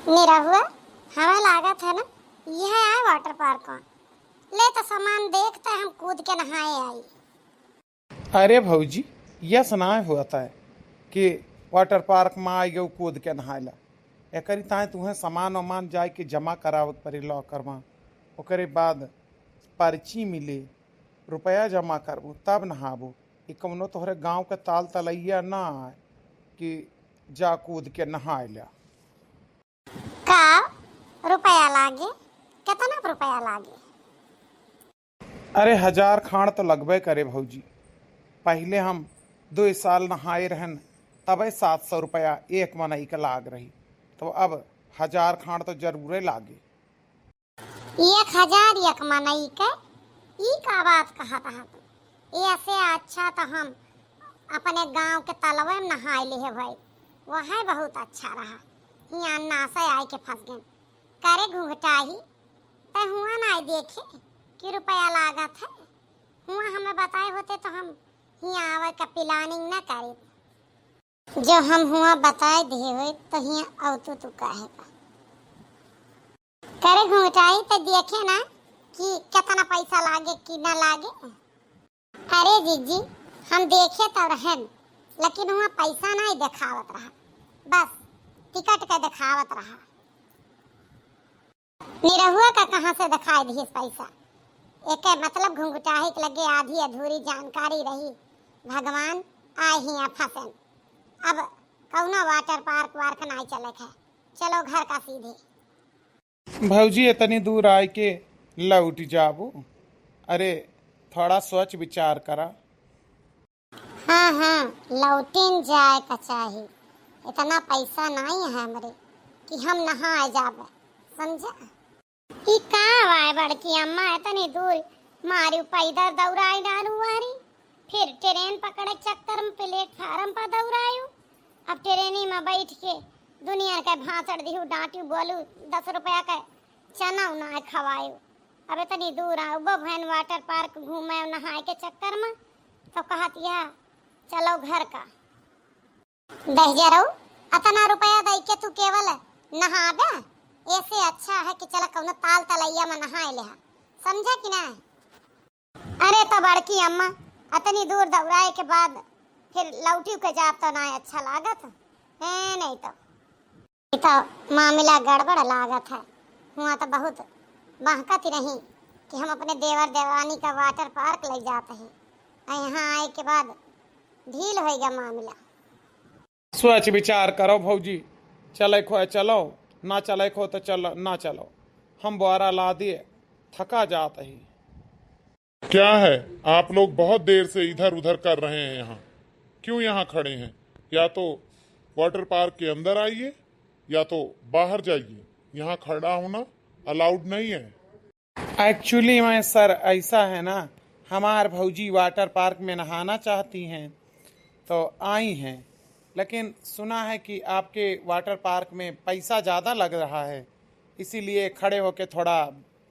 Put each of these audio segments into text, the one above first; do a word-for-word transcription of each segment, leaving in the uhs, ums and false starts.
निरहुआ, हमें लागत है ना, यह आए वाटर पार्क में। ले तो सामान देखते हम कूद के नहाए आई। अरे भौजी, यस नाय होत है कि वाटर पार्क में आइ गयो कूद के नहाए ला। एकरी ताई तुहें सामान वामान जाए के जमा करावे के पड़ी लॉकर में। ओकरे बाद पर्ची मिले, रुपया जमा करबू तब नहाबू। ई कौनो तोहरे गाँव के ताल तलैया ना आए कि जा कूद के नहाए ला। का रुपया लागे? कितना रुपया लागे? अरे, हजार खांड तो लगबे करे भौजी। पहिले हम दो साल नहाए रहन, तबे सात सौ रुपया एक मनई के लाग रही, तो अब हजार खांड तो जरूरे लागे। एक हजार एक मनई के? ई का बात कहत ह तू? ऐसे अच्छा तो हम अपने गांव के तलवे में नहाए लिहे भाई, वह बहुत अच्छा रहा। हियाँ नासे आए के फंस गए। करे घुंघटाही, तै हुआँ नाई देखे कि रुपया लागत है। हुआँ हमें बताए होते तो हम हियाँ आवे का प्लानिंग न करी। जो हम हुआँ बताए दिए होई तो हियाँ अवतू तू काहे का? करे घुंघटाही तो देखे ना कि कितना पैसा लागे कि ना लागे। अरे जीजी, हम देखे तो रहन, लेकिन हुआँ पैसा नाई देखावत रहा, बस टिकट के देखावत रहा। निरहुआ का कहाँ से देखाए दिहिस पैसा? एके मतलब घुंघटाही के लगे आधी अधूरी जानकारी रही। भगवान आए हियाँ फंसेन। अब कौनो वाटर पार्क वार्क नाई चले के। चलो घर का सीधे। भौजी, इतनी दूर आए के लौट जाबू? अरे, थोड़ा सोच विचार करा। हाँ, हाँ, लौटिन जाए का चाही। इतना पैसा नाई है हमरे कि हम नहाए जाबे, समझा? ई का बाय बड़की अम्मा, इतनी दूर मारू पैदल दौड़ाई डालू वारी, फिर ट्रेन पकड़े चक्कर में प्लेटफार्म पर दौड़ायू। अब ट्रेनी में बैठ के दुनिया के भाषण दिहू, डांटू, बोलू, दस रुपया के चना उना खवायू। अब इतनी दूर आऊ, वो भैन वाटर पार्क घूमे नहाए के चक्कर में, तो कहत यह चलो घर का। दहिजरऊ, अतना रुपया दई के तू केवल नहाबे, ऐसे अच्छा है कि चला कौनो ताल तलैया में नहाए लेहा, समझा कि ना? अरे तो बड़की अम्मा, अतनी दूर दौड़ाए के बाद फिर लौटियो के जाब तो ना अच्छा लागत है, नहीं तो। ई तो मामला गड़बड़ लागत है। हुआँ तो बहुत बहकत रही कि हम अपने देवर देवरानी का वाटर पार्क ले जाते हैं, और यहाँ आए के बाद ढील होइगा मामला। सोच विचार करो भौजी, चले खो चलो, ना चले खो तो चलो, ना चलो, हम बोरा ला दिए, थका जात ही। क्या है, आप लोग बहुत देर से इधर उधर कर रहे हैं यहाँ, क्यों यहाँ खड़े हैं? या तो वाटर पार्क के अंदर आइए या तो बाहर जाइए, यहाँ खड़ा होना अलाउड नहीं है। एक्चुअली में सर ऐसा है ना, हमार भौजी वाटर पार्क में नहाना चाहती हैं तो आई हैं, लेकिन सुना है कि आपके वाटर पार्क में पैसा ज़्यादा लग रहा है, इसीलिए खड़े होके थोड़ा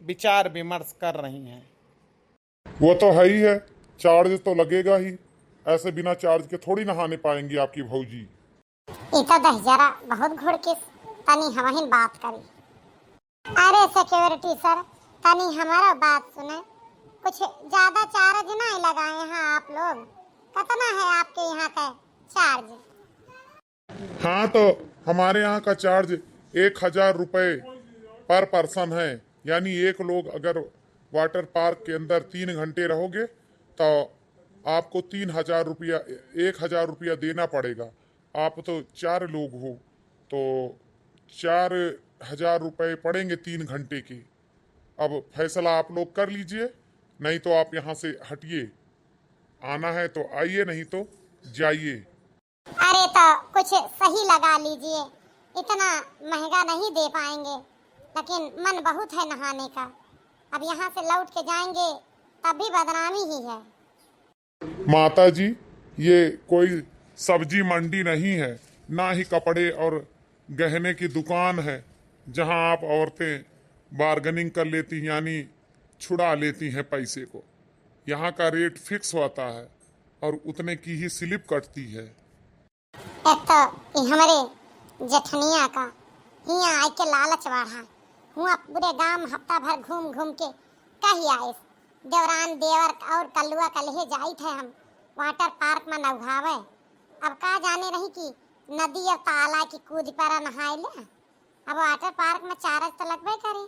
विचार विमर्श कर रही हैं। वो तो है ही है, चार्ज तो लगेगा ही, ऐसे बिना चार्ज के थोड़ी नहाने पाएंगी आपकी भौजी। ई तो दहिजरा बहुत घुड़किस, तनी हमहिन बात करी। अरे सिक्योरिटी सर, तनी हमारा बात सुने, कुछ ज्यादा चार्ज नहीं लगाए हैं आप लोग? कितना है आपके यहाँ का चार्ज? हाँ, तो हमारे यहाँ का चार्ज एक हजार रुपये पर पर्सन है, यानी एक लोग अगर वाटर पार्क के अंदर तीन घंटे रहोगे तो आपको तीन हजार रुपया, एक हजार रुपया देना पड़ेगा। आप तो चार लोग हो, तो चार हजार रुपये पड़ेंगे तीन घंटे के। अब फैसला आप लोग कर लीजिए, नहीं तो आप यहाँ से हटिए। आना है तो आइए, नहीं तो जाइए। अरे तो कुछ सही लगा लीजिए, इतना महंगा नहीं दे पाएंगे, लेकिन मन बहुत है नहाने का। अब यहाँ से लौट के जाएंगे तब भी बदनामी ही है। माता जी, ये कोई सब्जी मंडी नहीं है, ना ही कपड़े और गहने की दुकान है, जहाँ आप औरतें बार्गेनिंग कर लेती, यानी छुड़ा लेती हैं पैसे को। यहाँ का रेट फिक्स होता है और उतने की ही स्लिप कटती है। एक तो ई हमरे जेठनिया का हियाँ के लालच बढ़ा। हुआँ पूरे गांव हफ्ता भर घूम घूम के कही आइस, देवरान देवर और कल्लुआ कल्हे जाइत है हम water park में नहावे। अब का जाने रही कि नदी और तालाब की कूद पर नहाए ले। अब water park में charge तो लगबे करे।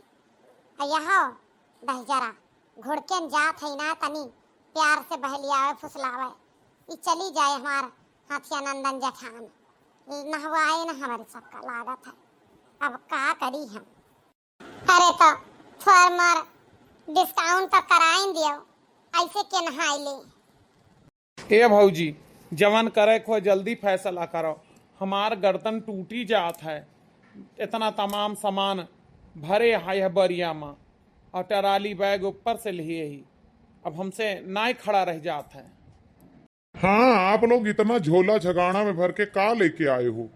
आ यहो दहिजरा घुड़केन जात है ना, तनी प्यार से बहलियावे फुसलावे। ई चली जाए हमार हथिया नंदन जेठान, नहवाए न हमरे सबका लागत है। अब का करी हम? अरे तो थोर मोर discount तो कराइन दियो, ऐसे के नहाई ले। ए भौजी, जवन करे को जल्दी फैसला करो, हमार गर्दन टूटी जात है। इतना तमाम सामान भरे है यह बोरिया मा और trolley bag ऊपर से लिए ही, अब हमसे नाय खड़ा रह जात है। हाँ, आप लोग इतना झोला झगाड़ा में भर के का लेके आए हो?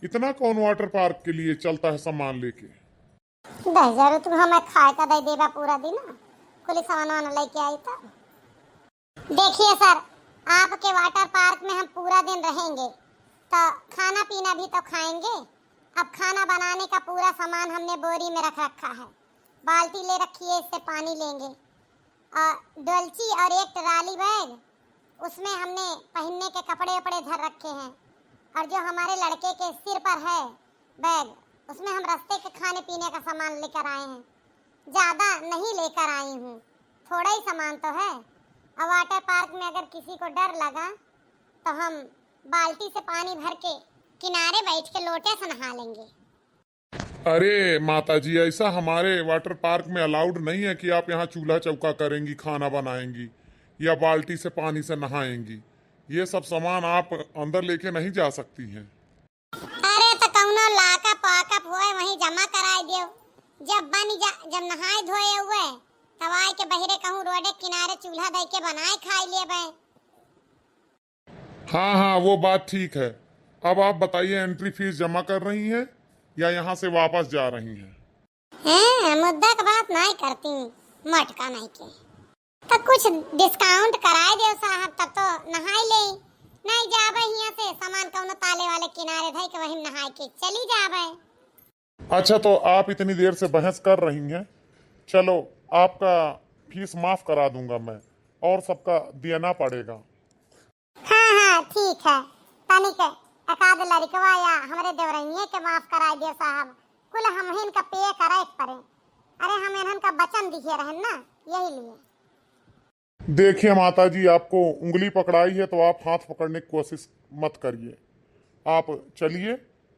इतना कौन water park के लिए चलता है सामान लेके? दहिजरू, तू हमें खाए का दे देबा पूरा दिन, कुली सामान वामान लेके आई तब। देखिए सर, आपके water park में हम पूरा दिन रहेंगे, तो खाना पीना भी तो खाएंगे। अब खाना बनाने का पूरा सामान हमने बोरी में रख रखा है, बाल्टी ले रखी है, इससे पानी लेंगे। और डोलची और एक trolley bag, उसमें हमने पहनने के कपड़े उपड़े धर रखे हैं। और जो हमारे लड़के के सिर पर है bag, उसमें हम रास्ते के खाने पीने का सामान लेकर आए हैं। ज्यादा नहीं लेकर आई हूँ, थोड़ा ही सामान तो है। और water park में अगर किसी को डर लगा तो हम बाल्टी से पानी भर के किनारे बैठ के लोटे से नहा लेंगे। अरे माता जी, ऐसा हमारे water park में allowed नहीं है कि आप यहाँ चूल्हा चौका करेंगी, खाना बनाएंगी या बाल्टी से पानी से नहाएंगी। ये सब सामान आप अंदर लेके नहीं जा सकती हैं। अरे तो कौनो lockup वॉकअप होए, वहीं जमा कराए दियो। जब बन जा, जब नहाए धोए हुए, तब आए के बहिरे कहूँ रोडे किनारे चूल्हा दे के बनाए खाए लेबे। हाँ, हाँ, वो बात ठीक है। अब आप बताइए, entry fees जमा कर रही हैं या यहाँ से वापस जा रही हैं? हैं, मुद्दा के बात नाई करती, मटका नाई के। तो कुछ discount कराए देव साहब, तब तो नहाई ले। नाई जाबे हियाँ से, सामान कौनो ताले वाले किनारे धई के वहीं नहाए के चली जाबे। अच्छा, तो आप इतनी देर से बहस कर रही हैं, चलो, आपका फीस माफ करा दूंगा मैं, और सबका देना पड़ेगा। हाँ, हाँ, ठीक है, तनिक एकाध लड़कवा या हमरे देवरनिये के माफ कराए दियो साहब, कुल हमहिन का पे करे के पड़े। अरे, हम इन्हन का वचन दिए रहन ना, यही लिए। देखिए माता जी, आपको उंगली पकड़ाई है तो आप हाथ पकड़ने की कोशिश मत करिए। आप चलिए,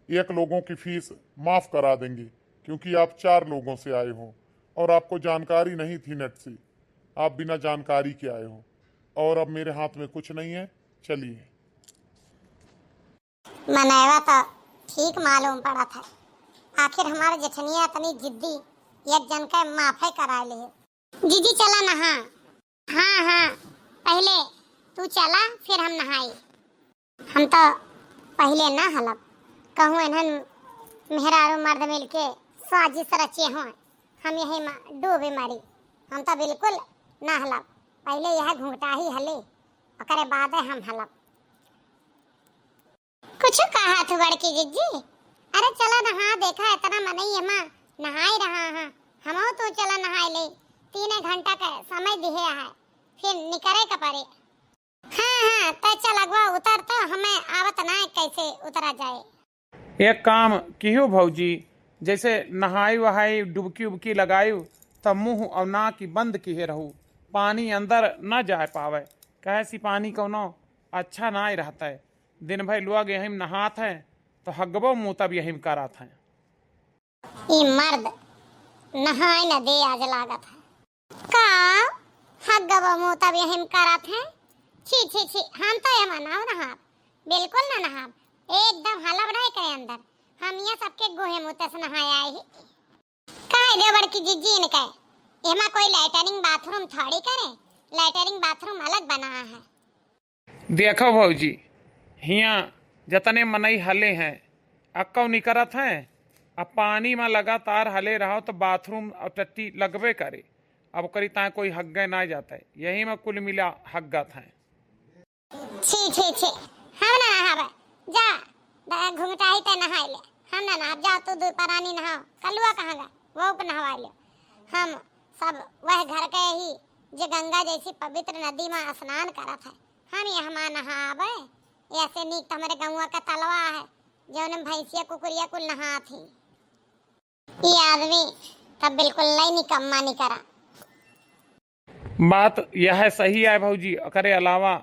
एक लोगों की फीस माफ करा देंगे, क्योंकि आप चार लोगों से आए हो और आपको जानकारी नहीं थी नेट से, आप बिना जानकारी के आए हो और अब मेरे हाथ में कुछ नहीं है। चलिए। मनैवा तो ठीक मालूम पड़त है, आखिर हमार जेठनिया इतनी जिद्दी, एक जन के माफे कराए ले। जीजी चला नहा। हाँ, हाँ, पहिले तू चला, फिर हम नहाई। हम तो पहिले ना हलब, कहूँ इन्हन मेहरारू मर्द मिलके साजिश रचे हों, हम यही मा डूबे मरी। हम तो बिल्कुल ना हलब, पहिले यह घुंघटाही हले, ओकरे बादे हम हलब। कुछ कहा तू बड़की जिज्जी? अरे चला नहा, देखा इतना मनई एमा नहाई रहा है, हमहू तू चला नहाई ले, तीने घंटा का समय दिहे है, फिर निकरे का पड़े। हाँ, हाँ, तै चल अगवा उतर तो, हमें आवत ना है कैसे उतरा जाए। एक काम किहो भौजी, जैसे नहाई वहाई, डुबकी उबकी लगाई, तब मुँह और नाक ही बंद किहे रहू, पानी अंदर न जाए पावे, कहे से पानी कौनो अच्छा ना रहता है। दिन भर लोग यहीं में नहात हैं, तो हगबो मुतब यहीं में करत हैं। ई मर्द नहाए न दे आज लागत है। का हगबो मुतब यहीं में करत हैं? छी, छी, छी, हम तो एमा ना नहाब, बिल्कुल ना नहाब, एकदम हलब नहीं करे अंदर। हम ये सबके गोहे मुते से नहाए आए ही। कहे दे बड़की जिज्जी इनके, एमा कोई लैटरिन बाथरूम थोड़ी करे, लैटरिन बाथरूम अलग बना है। देखो भौजी, हियाँ जतने मनई हले हैं, अक्कौ निकरत हैं, अब पानी में लगातार हले रहो तो बाथरूम और टट्टी लगबे करे। अब ओकरी ताए कोई हग्गे ना जाता है, यही में कुल मिला हग्गत हैं। छी, छी, छी, हम ना नहाबे, जा, द-, घुंघटाही ते नहाई ले, हम ना नहाब, जाओ तू दुइ परानी नहाओ, कलुआ कहाँ गा, वो के नहवाइ लो। हम सब वह घर के ही जे गंगा जैसी पवित्र नदी मा स्नान करत है, हम यहाँ मा नहाबे। ऐसे नीक तो हमरे गौवा का तलवा है, जौन में भैंसिया कुकुरिया कुल नहात ही। ई आदमी तब बिल्कुल लई निकम्मा निकरा। बात यह सही है भौजी, ओकरे अलावा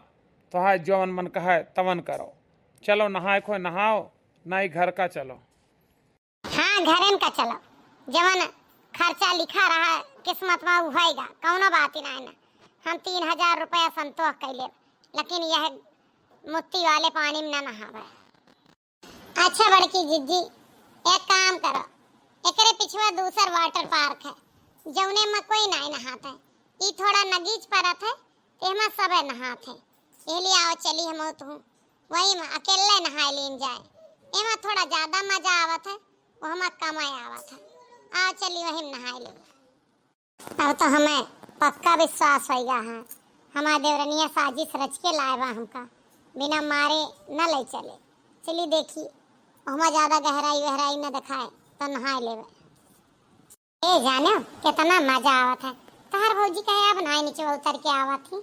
तोहार जवन मन कहे तवन करो। चलो नहाए खोए नहाओ, नाहीं घर का चलो। हाँ, घरन का चलो, जवन खर्चा लिखा रहा किस्मत मा उहइगा, कौनो बात ही नाहीं ना। हम तीन हजार रुपया संतोष कैले, लेकिन यह मुत्ती वाले पानी में ना नहावे। अच्छा बड़की जिज्जी, एक काम करो, एकरे पिछवा दूसर water park है, जौने मा कोई नाहीं नहात है। ई थोड़ा नगीच परत है, एहमा सबे नहात है। एहलिए आओ चली हम तू, वही मा अकेले नहाए लीन जाए। एहमा थोड़ा ज्यादा मजा आवत है, वहमा कम आवत है। आओ चली वही में नहाए ली। अब तो हमें पक्का विश्वास होइगा है, हमार देवरनिया साजिश रच के लाए बा हमका, बिना मारे न ले चले। चली देखी, ओहमा ज्यादा गहराई वहराई न देखाए, तो नहाए लेवे। ए जाने, कितना मजा आवत है। तहार भौजी कहे अब नाई नीचे उतर के आवत ही,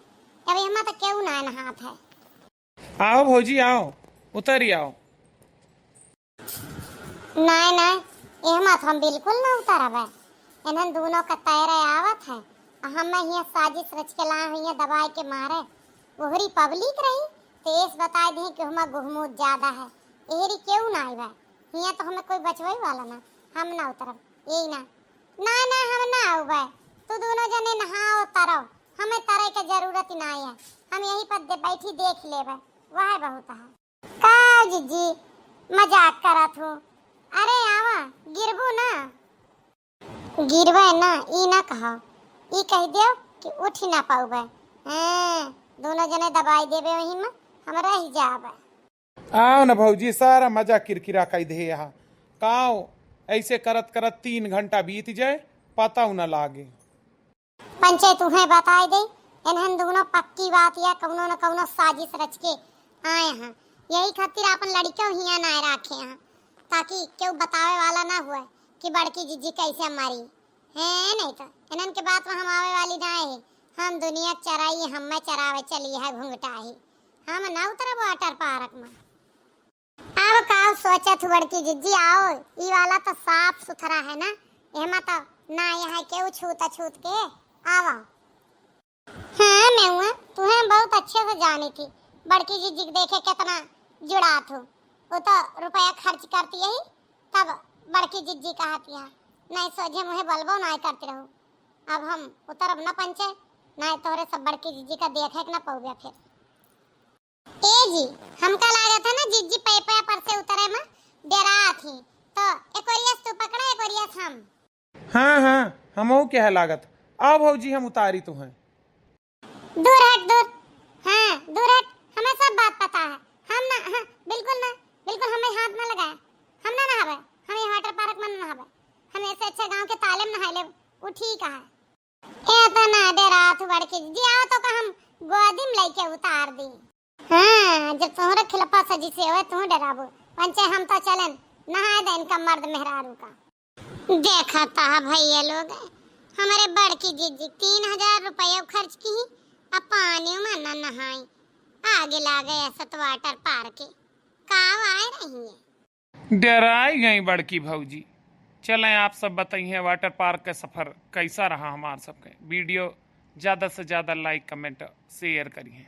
अब एहमा तो केहू ना नहात है। आओ भौजी आओ, उतरी आओ। नाय, नाय, एहमा तो हम बिल्कुल ना उतरबे। इन्हन दोनों का तैरे आवत है, आ हम हियाँ साजिश रच के लाए हुई हैं दबाए के मारे। ओहरी public रही, तो एस बताए दी कि हमा गुहमूत ज्यादा है, एहरी केहू ना आइबे। हियाँ तो हमें कोई बचवई वाला ना, हम ना उतरब, यही ना। ना, ना, हम ना आउबे, तू दोनों जने नहाओ तरव, हमें तरे के जरूरत ही ना है, हम यही पर दे, बैठी देख लेबे, वह बहुत है। का जिज्जी, मजाक करत हो? अरे आवा, गिरबू ना। गिरबे ना, ई ना कहो, ई कह दियो कि उठ ही ना पाउबे। हैं, दोनों जने दबाई देबे वहीं में, हम रह जाबे। आओ न भौजी, सारा मजा किरकिरा कई दे यहाँ। काओ, ऐसे करत करत तीन घंटा बीत जाए, पता न लागे। पंचे तुहें बताए दे, इन्हन दोनों पक्की बात या कौनो न कौनो साजिश रच के आए हैं। यही खातिर आपन लड़िका हियाँ ना राखे हैं, ताकि केहू बतावे वाला ना हुए कि बड़की जिज्जी कैसे मरी। हैं, नहीं तो इन्हन के बात में हम आवे वाली ना है। हम दुनिया के चराई, हमें चरावे चली है घुंघटाही। हम ना उतरब water park में। अब का सोचत हु बड़की जिज्जी, आओ, ई वाला तो साफ सुथरा है ना, एमा तो ना यहाँ केहू छूत छूत के, आवा। हाँ, मैं हुआ, तुहें बहुत अच्छे से जानी थी, बड़की जिज्जी के देखे कितना जुड़ात हो, वो तो रुपया खर्च करती यही, तब बड़की जिज्जी कहती है, नहीं सोझे मुँहे बलबो ना करती रहू। अब हम उतरब न पंचे, नहीं तोहरे सब बड़की जिज्जी का देखे के न पउबे फिर। ए जी, हमका लागत है ना जिज्जी पैपा पर से उतरे में डेरात ही, तो एक ओरिया से तू पकड़ा, एक ओरिया से हम। हाँ, हाँ, हमहू के है लागत। आओ भौजी, हम उतारी तुहें। दूर हट, दूर। हाँ, दूर हट, हमें सब बात पता है। हम ना, हाँ, बिल्कुल ना, बिल्कुल हमें हाथ ना लगाए। हम ना नहावे, हम ये water park में ना नहावे। हम ऐसे अच्छा गाँव के ताले में नहाए लेब, वो ठीक है। एतना डेरात हु बड़की जिज्जी, आओ तो का हम गोदी में लेके उतार दी। हाँ, जब तोहरे खिलफा सजी से होए, तू डेराबो। पंचे हम तो चलेन, नहाए देन का मर्द मेहरारू का। देखा ता भैया लोग, हमरे बड़की जिज्जी तीन हजार रुपया खर्च की, अब पानी में न नहाई, आगे लागे ऐसा तो water park के, का आए रही है। डेराई गई बड़की भौजी। चलें, आप सब बताइए, water park का सफर कैसा रहा हमार सबके। Video ज्यादा से ज्यादा like, comment, share करिए।